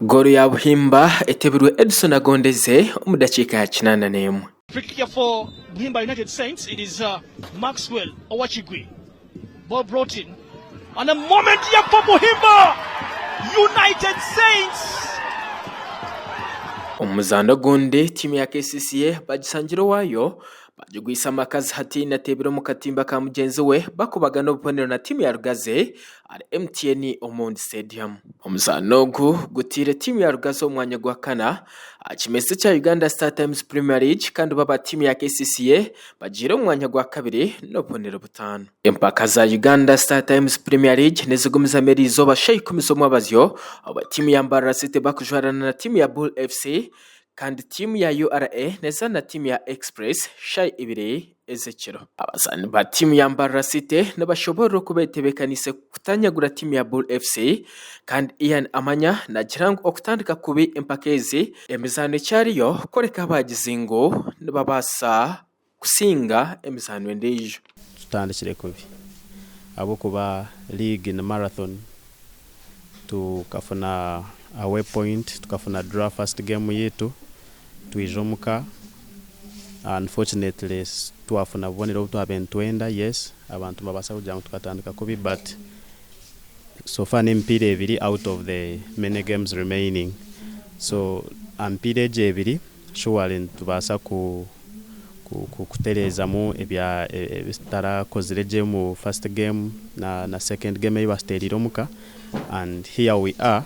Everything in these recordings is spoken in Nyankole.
Goolo ya Buhimba etebirwe Edson Agondeze omu dakiika ya 81. Free kick for Buhimba United Saints. It is Maxwell Owachigwi. Ball brought in. And a moment here for Buhimba United Saints. Omu muzaano ogundi, tiimu ya KCCA bagisangire owaayo bagigwisa amakazi hati ateebire omu katimba ka mugyenzi we bakubagana obubonero na tiimu ya Rugazi ahari MTN Omondi Stadium. Omuzaano ogu gutaire tiimu ya Rugazi omu mwanya gwa kana aha kimeeza kya Uganda Star Times Premier League kandi bo aba tiimu ya KCCA bagiire omu mwanya gwa kabiri n'obubonero butaano. Empaka za Uganda Star Times Premier League nizigumizamu eriizooba shaaha ikumi z'omwabazyo obu tiimu ya Mbarara City bakujwarana na tiimu ya Bull FC kandi tiimu ya URA nezaana na tiimu ya Express shaaha ibiri ez'ekiro. Abazaani ba tiimu ya Mbarara City nibashoboorora oku betebeekaniise kutanyagura tiimu ya Bull FC kandi Ian Amanya naagira ngu okutandika kubi empaka ezi, emizaano ekyariyo kworeka abagizi ngu nibabaasa kusinga emizaano endiijo. Tutandikire kubi ahabw'okuba league ni marathon, tukafuna away point, tukafuna draw first game yaitu, twija omuka unfortunately twafuna bubonero obu twabaire nitwenda, yes abantu nibabaasa kugira ngu tukatandika kubi but so far n'emipiira ebiri out of the many games remaining so aha mipiira egi ebiri surely nitubaasa ku kutereezamu ebi tutarakozire gye omu first game na second game ei batuteereire omuka and here we are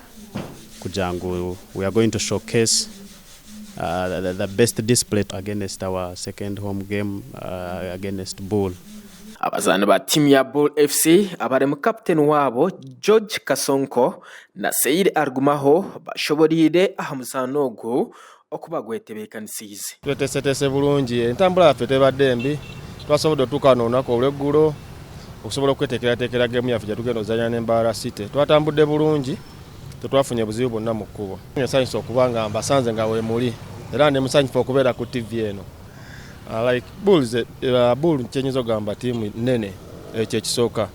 kugira ngu we are going to showcase the best display against our second home game against Bull. Abazaani ba tiimu ya Bull FC abarimu kaputeni waabo George Kasonko na Seiri Argumaho bashoboreire aha muzaano ogu oku bagwetebeekanisiize. Tweteeseteese bulungi, entambula yaffe tebadde mbi, twasobodde otuuka wano olunaku olw'eggulo okusobola okweteekerateekera geemu yaffe gye tugenda ozannya ne Mbarara City. Twatambudde bulungi, tetwafunye buzibu bwonna mu kkubo. Nsanyuse okuba nga mbasanze nga weemuli era ndi musanyufu okubeera ku ttivi eno. Like Bulls, Bull kye nnyinza okugamba ttiimu nnene, ekyo ekisooka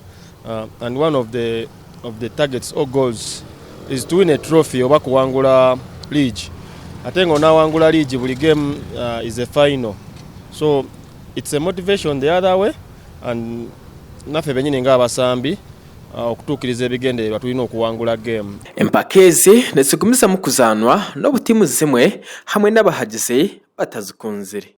and one of the, of the targets or goals is to win a trophy oba kuwangula league ate nga onaawangula league buli game is a final so it's a motivation the other way and naffe benyini ng'abasambi okutuukiriza ebigendererwa tulina okuwangula game. Empaka ezi nizigumizamu kuzaanwa n'obu tiimu zimwe hamwe n'abahagizi batazikunzire.